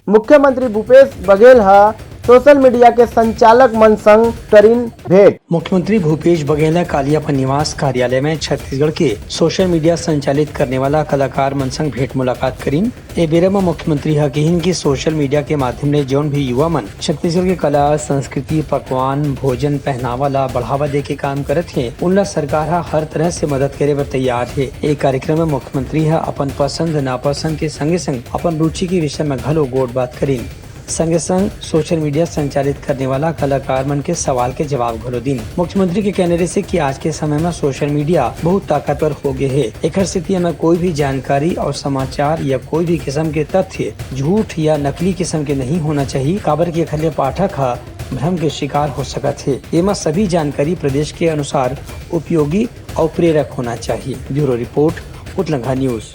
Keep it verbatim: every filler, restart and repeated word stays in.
मुख्यमंत्री भूपेश बघेल ह social media के संचालक मन संग करिन भेंट। मुख्यमंत्री भूपेश बघेल ह काली अपन निवास कार्यालय में छत्तीसगढ़ के सोशल मीडिया संचालित करने वाला कलाकार मन संग भेंट मुलाकात करिन। ए बेरा म मुख्यमंत्री ह किहिन कि सोशल मीडिया के माध्यम ले जौन भी युवा मन छत्तीसगढ़ के कला, संस्कृति, पकवान, भोजन, पहनावा ला बढ़ावा दे के काम करत हे, उनला सरकार ह हर तरह से मदद करे बर तैयार हे। ए कार्यक्रम म मुख्यमंत्री ह अपन पसंद नापसंद के संगे संग अपन रुचि के विषय म घलो गोठ बात करिन। संगे संग सोशल मीडिया संचालित करने वाला कलाकार मन के सवाल के जवाब घलो दिन। मुख्यमंत्री के कहना रहिसे कि आज के समय म सोशल मीडिया बहुत ताकतवर हो गे हे। एखर सेती एमा कोई भी जानकारी और समाचार या कोई भी किस्म के तथ्य झूठ या नकली किस्म के नहीं होना चाहिए, काबर कि एखर ले पाठक ह भ्रम के शिकार हो सकत हे। एमा सभी जानकारी प्रदेश के अनुसार उपयोगी और प्रेरक होना चाहिए। Bureau report, Utlangha news.